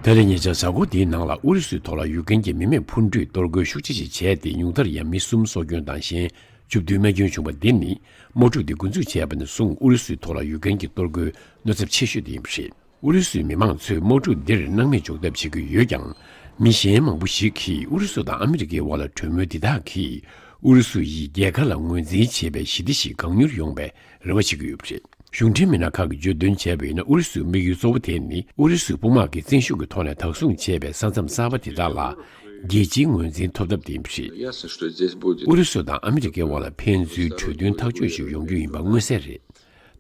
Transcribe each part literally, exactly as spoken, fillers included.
ད་རེས་ཉེ་ཆར་གཟའ་འཁོར་འདིའི་ནང་ལ་ཨུ་རུ་སུའི་ཐོག་ལ་ཡུཀ་རེན་གྱི་མི་མེད་འཕུར་འགྲུལ་གཏོར་རྒོལ་ཤུགས་ཆེ་ཞིག་བྱས་ཏེ། ཉུང་མཐར་ཡང་མི་གསུམ་སྲོག་སྐྱོན་དང་གཞན་བཅུ་བདུན་རྨས་སྐྱོན་བྱུང་བ་འདི་ནི། དམག་འཁྲུག་འདི་འགོ་འཛུགས་བྱས་པ་ནས་བཟུང་ཨུ་རུ་སུའི་ཐོག་ལ་ཡུཀ་རེན་གྱི་གཏོར་རྒོལ་གནོད་ཚབས་ཆེ་ཤོས་དེ་ཡིན་པ་རེད། ཨུ་རུ་སུའི་མི་མང་ཚོས་དམག་འཁྲུག་འདིར་སྣང་མེད་འཇོག་ཐབས་བྱེད་ཀྱི་ཡོད་ཀྱང་། མི་གཞན་མང་པོ་ཞིག་གིས་ཨུ་རུ་སུ་དང་ཨ་མི་རི་ཀའི་དབར་ལ་གྲོས་མོལ་འདི་དག་གིས་ཨུ་རུ་སུ་ཡིས་རྒྱལ་ཁ་ལ་ངོས་འཛིན་བྱེད་པའི་ཞི་བདེ་ཞིག་གང་མྱུར་ཡོང་བའི་རེ་བ་བྱེད་ཀྱི་ཡོད་པ་རེད། གཞུང་འབྲེལ་མི་སྣ་ཁག་གིས་བརྗོད་དོན་བྱས་པ་ཡིན་ན། ཨུ་རུ་སུའི་དམིགས་ཡུལ་གཙོ་བོ་དེ་ནི་ཨུ་རུ་སུའི་དཔུང་དམག་གིས་བཙན་ཤུགས་ཀྱི་ཐོག་ནས་བདག་བཟུང་བྱས་པའི་ས་མཚམས་གསར་པ་དེ་དག་ལ་རྒྱལ་སྤྱིའི་ངོས་འཛིན་ཐོབ་ཐབས་དེ་ཡིན་པ་རེད། ཨུ་རུ་སུ་དང་ཨ་མི་རི་ཀའི་དབར་ལ་ཕན་ཚུན་གྲོས་མཐུན་ཐག་གཅོད་ཞིག་ཡོང་རྒྱུ་ཡིན་པ་མངོན་གསལ་རེད།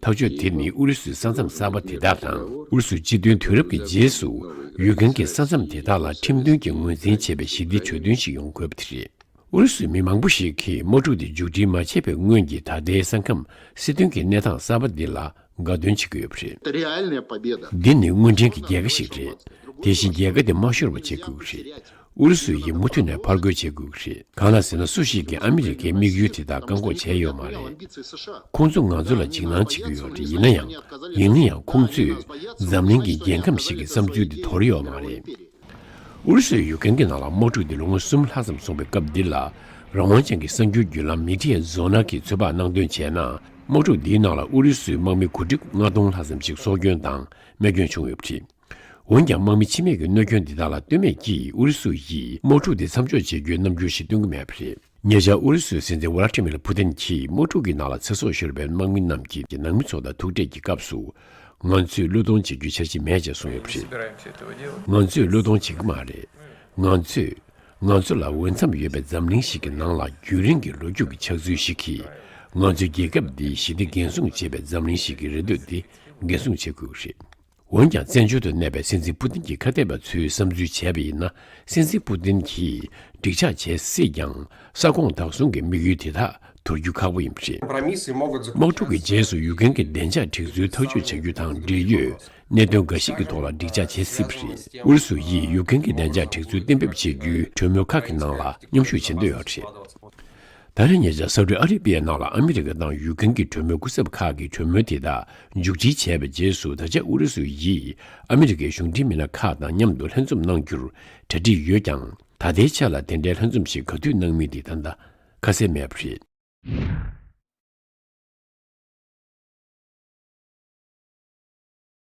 ཐག་གཅོད་དེ་ནི་ཨུ་རུ་སུའི་ས་མཚམས་གསར་པ་དེ་དག་དང་། ཨུ་རུ་སུའི་སྤྱི་མཐུན་དུས་རབས་ཀྱི་རྗེས་སུ་ཡུཀ་རེན་གྱི་ས་མཚམས་དེ་དག་ལ་ཁྲིམས་མཐུན་གྱི་ངོས་འཛིན་བྱས་པའི་ཞི་བདེའི་གྲོས་མཐུན་ཞིག་ཡོང་དགོས་པ་དེ་རེད། ཨུ་རུ་སུའི་མི་མང་པོ་ཞིག་གིས་དམག་འཁྲུག་དེ་མཇུག་སྒྲིལ་མ་བྱས་པའི་སྔོན་གྱི་ད་ལྟའི་ས་ཁམས་སྲིད་དོན་གྱི་གནས་སྟངས་གསར་པ་འདི་ལ་དགའ་སྟོན་བྱེད་ཀྱི་ཡོད་པ་རེད། འདི་ནི་དངོས་འབྲེལ་གྱི་རྒྱལ་ཁ་ཞིག་རེད། དེ་བཞིན་རྒྱལ་ཁ་དེ་མ་ཤོར་བ་བྱེད་དགོས་ཀྱི་རེད། ཨུ་རུ་སུ་ཡིས་མུ་མཐུད་ནས་ཕར་རྒོལ་བྱེད་དགོས་ཀྱི་རེད། གང་ལ་ཟེར་ན། སུ་ཞིག་གིས་ཨ་མི་རི་ཀའི་དམིགས་ཡུལ་དེ་དག་བཀག་འགོག་བྱས་ཡོད་མ་རེད། ཁོང་ཚོ་ང་ཚོ་ལ་འཇིགས་སྣང་བྱེད་ཀྱི་ཡོད་རེད། ཡིན་ན་ཡང་། ཡིན་ན་ཡང་ཁོང་ཚོས་འཛམ་གླིང་གི་རྒྱལ་ཁམས་ཤིག་གི་བསམ་ཚུལ་དེ་དོར་ཡོད་མ་རེད། ཨུ་རུ་སུས་ཡུཀ་རེན་གྱི་ནང་ལ་དམག་འཁྲུག་འདི་ལོ་ངོ་གསུམ་ལྷག་ཙམ་སོང་བའི་སྐབས་འདི་ལ། རང་དབང་ཅན་གྱི་གསར་འགྱུར་བརྒྱུད་ལམ་མི་ཏི་ཡའི་མཛོད་ནག་གིས་ཚོད་དཔག་གནང་དོན་བྱས་ན། དམག་འཁྲུག་འདིའི་ནང་ལ་ཨུ་རུ་སུའི་དམག་མི་གོ་སྒྲིག་ལྔ་སྟོང་ལྷག་ཙམ་ཞིག་སྲོག་སྐྱོན་དང་རྨས་སྐྱོན་བྱུང་ཡོད་པ་རེད། འོན་ཀྱང་། དམག་མི་འཆི་རྨས་ཀྱི་གནོད་སྐྱོན་འདི་དག་ལ་ལྟོས་མེད་ཀྱིས་ཨུ་རུ་སུ་ཡིས་དམག་འཁྲུག་འདི་མཚམས་འཇོག་བྱེད་རྒྱུའི་རྣམ་འགྱུར་ཞིག་སྟོན་གྱི་མེད་པ་རེད། ཉེ་ཆར་ཨུ་རུ་སུའི་སྲིད་འཛིན་ཝ་ལ་ཏི་མིར་ཕུ་ཏིན་གྱིས་དམག་འཁྲུག་གི་ནང་ལ་ཚེ་སྲོག་ཤོར་བའི་དམག་མི་རྣམས་ཀྱི་ནང་མི་ཚོ་དང་ཐུག་འཕྲད་ཀྱི་སྐབས་སུ། ང་ཚོས་བློས་གཏོང་བྱེད་རྒྱུའི་འཆར་གཞི་མེད་ཅེས་གསུངས་ཡོད་པ་རེད། ང་ཚོས་བློས་གཏོང་བྱེད་ཀྱི་མ་རེད། ང་ཚོས། ང་ཚོ་ལ་འོས་འཚམ་ཡོད་པའི་འཛམ་གླིང་ཞིག་གི་ནང་ལ་རྒྱུན་རིང་གི་ལོ་རྒྱུས་ཀྱི་ཕྱག་ཚུལ་ཞིག་གིས། ང་ཚོའི་རྒྱལ་ཁབ་འདིའི་ཞི་བདེ་འགན་སྲུང་བྱེད་པའི་འཛམ་གླིང་ཞིག་གི་རེ་འདོད་འདི་འགན་སྲུང་བྱེད་དགོས་ཀྱི་རེད། འོན་ཀྱང་། བཙན་བྱོལ་དུ་གནས་པའི་སྲིད་འཛིན་ཕུ་ཏིན་གྱི་ཁ་གཏད་པ་ཚོའི་བསམ་ཚུལ་བྱས་པ་ཡིན་ན། སྲིད་འཛིན་ཕུ་ཏིན་གྱིས་འགྲིག་ཆགས་བྱེད་སྲིད་ཀྱང་། ས་ཁོངས་བདག་བཟུང་གི་དམིགས་ཡུལ་དེ་དག་དོར་རྒྱུ་ཁག་པོ་ཡིན་པ་རེད། དམག་འཁྲུག་གི་རྗེས་སུ་ཡུཀ་རེན་གྱི་བདེ་འཇགས་སྒྲིག་འཛུལ་ཐག་གཅོད་བྱ་རྒྱུ་དང་འབྲེལ་ཡོད་གནད་དོན་འགའ་ཞིག་གི་ཐོག་ལ་འགྲིག་ཆགས་བྱེད་སྲིད་པ་རེད། ཨུ་རུ་སུ་ཡིས་ཡུཀ་རེན་གྱི་བདེ་འཇགས་སྒྲིག་འཛུལ་གཏན་འབེབས་བྱེད་རྒྱུའི་གྲོས་མོལ་ཁག་གི་ནང་ལ་མཉམ་ཞུགས་བྱེད་འདོད་ཡོད་པ་རེད། ད་རེས་ཉེ་ཆར་ས་ཨུ་ཏི་ཨ་རི་པའི་ནང་ལ་ཨ་མི་རི་ཀ་དང་ཡུཀ་རེན་གྱི་གྲོས་མོལ་སྐུ་ཚབ་ཁག་གིས་གྲོས་མོལ་དེ་དག་མཇུག་སྒྲིལ་བྱས་པའི་རྗེས་སུ། ད་ཆ་ཨུ་རུ་སུ་ཡིས་ཨ་མི་རི་ཀའི་གཞུང་འབྲེལ་མི་སྣ་ཁག་དང་མཉམ་དུ་ལྷན་འཛོམས་གནང་རྒྱུར་གྲ་སྒྲིག་ཡོད་ཀྱང་། ད་ལྟའི་ཆ་ལ་དེ་འདྲའི་ལྷན་འཛོམས་ཤིག་ག་དུས་གནང་མིན་དེ་ད་ལྟ་ཁ་གསལ་མེད་པ་རེད།